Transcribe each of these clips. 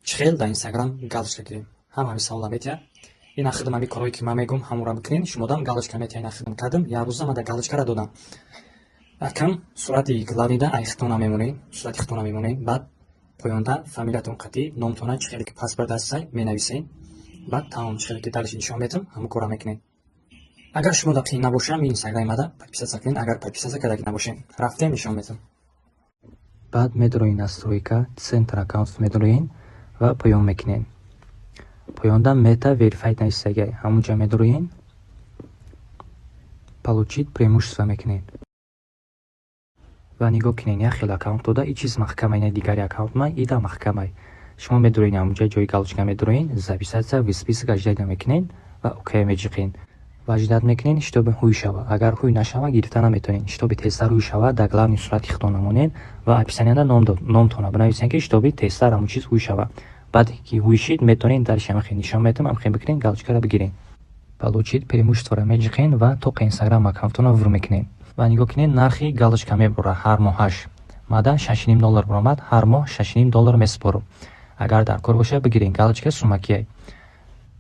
Чӣ хел дар Инстаграм галочка гирем? Ҳама ҳамин савола метиҳад. Ина худам ҳамин корҳое, ки ман мегӯм, ҳамонро бикунед, шумодам галочка метиҳад. Ина худам кардам, як рӯза ман да галочкара додам. Акам сурати главныйда ай хитона мемонед, сурати хитона мемонед, баъд поёнда фамилиятон қатъӣ, номтона, чӣ хеле ки паспорт ҳастай, менависед. Баъд тамом, чӣ хеле ки дальше нишон метам, ҳамон корро мекунед. Агар шумо да қиин набошам, ин инстаграми мада подписаться кунед, агар подписаться кардаги набошед. Рафтем, нишон метам. Баъд медароед настройка, центр аккаунт медароед ва поён мекунед. Поёнда Мета Verified нависагай, ҳамунҷа медароед, получить преимущество мекунед. Ва нигоҳ кунед, як хел аккаунт дода, и чиз маҳкамай, на дигари аккаунт май, ида маҳкамай. Шумо медароед ҳамунҷа, ҷои галочка медароед, записаться в список ожидания мекунед ва окей меҷиқед. Ва ждать мекунед, чтобы ҳуй шава. Агар ҳуй нашава, гирифта наметавонед. Чтобы тезтар ҳуй шава, дар главный сурати худтон намонед ва описанияда номтона бинависед, ки чтобы тезтар ҳамун чиз ҳуй шава. Баъд ки ҳуй шид, метавонед дальше ҳамахел нишон метам, ҳамхел бикунед, галочкаро бигиред. Получить преимуществора меҷиқед ва тоқа Инстаграм аккаунтона вур мекунед. Ва нигоҳ кунед, нархи галочка мебурад ҳар моҳаш. Мада 6,5 доллар баромад, ҳар моҳ 6,5 доллар месупорам. Агар дар кор боша, бигиред, галочка сумакияй.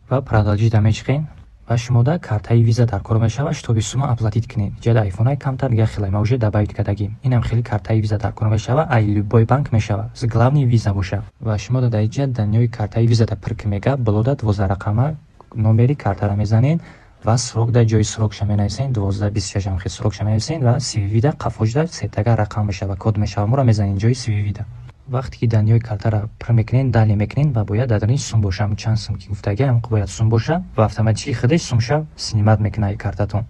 Ва продолжить меҷиқед ва шумода картаи Виза дар кор мешавад, чтобы сума оплатить кунед. Ҷада айфонай камтар дигар хелай ма уже добавить кардагим. Инам хеле картаи Виза дар кор мешавад, ай любой банк мешавад. Главный Виза боша. Ва шумода дар инҷа данныеи картаи Визада пур ки мега, болода 12 рақама номери картара мезанед ва срок дар ҷои срокша менависед, 12/26 ҳам хел срокша менависед ва CVV-да қафоҷда сетага рақам мешава, код мешава, моро мезанед ҷои CVV-да. Вақте ки данныеи картара пур мекунед, далее мекунед ва бояд дар даруни сум боша, чанд сум ки гуфтагӣ, ҳамон бояд сум боша ва автоматически худаш сумша снимать мекунад ай картатон.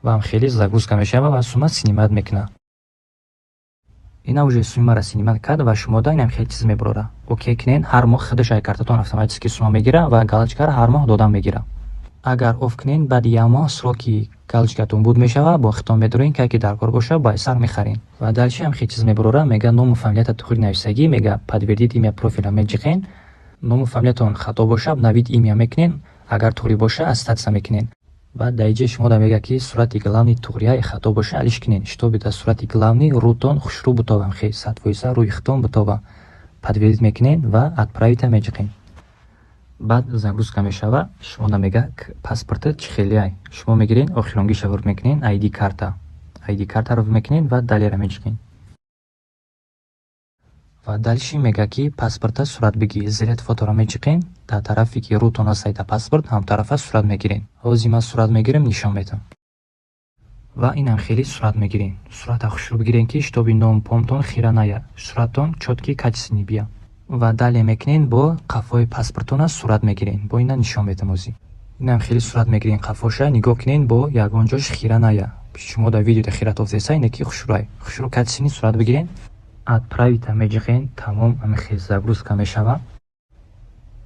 Ва ҳам хеле загрузка мешава ва сума снимать мекунад. Ина уже суммаро снимать кард ва шумода инам хеле чиз мебарора. Окей кунед, ҳар моҳ худаш ай картатон автоматически сума мегира ва галочкаро ҳар моҳ додан мегира. Агар оф кунед, баъди як моҳ сроки галочкатон буд мешава, бо хитон медоред, ке ки дар кор боша, ба сар мехаред. Ва дальше ҳам хеле чиз мебарора, мега ному фамилията туғри нависагӣ, мега подтвердить имя профиля меҷиқен, ному фамилиятон хато боша, обновить имя мекунед, агар туғри боша, остаться мекунед. Баъд дар инҷа шумо мега, ки сурати главный туғрия хато боша, алиш кунед, чтобы дар сурати главный рӯтон хушрӯ бутова, хел 100% рӯи хитон бутова. Подтвердить мекунед ва отправить меҷиқед. Баъд загрузка мешава, шумо мега паспорта чӣ хелеай. Шумо мегиред, охиронгиша вур мекунед, ID карта. ID картаро вур мекунед ва далееро меҷиқед. Ва дальше мега, ки паспорта сурат бигир. Сделать фоторо меҷиқед, дар тарафе ки рӯтон ҳастад дар паспорт, ҳам тарафа сурат мегиред. Ҳозир ман сурат мегирем, нишон медиҳам. Ва инам хеле сурат мегиред. Сурата хушрӯ бигиред, ки чтобы ному помтон хира наяд. Суратон чёткий, качественный бия. Ва далее мекунед, бо қафои паспортона сурат мегиред. Бо ина нишон медиҳам ҳозир. Инам хеле сурат мегиред қафоша, нигоҳ кунед, бо ягон ҷош хира наяд. Шумо дар видеода хира тофтеса, ине ки хушрӯай. Хушрӯ, качественный сурат бигиред. Отправить меҷиқед, тамом, ҳамин хел загрузка мешава.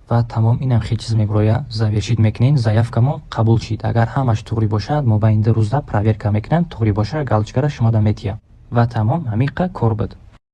Ва тамом, инам хел чиз мебарояд. Завершить мекунед, заявкамо қабул шид. Агар ҳамаш туғри бошад, мобайни 2 рӯзда проверка мекунанд, туғри боша, галочкаро шумода метиҳад. Ва тамом, ҳамин қадр кор буд.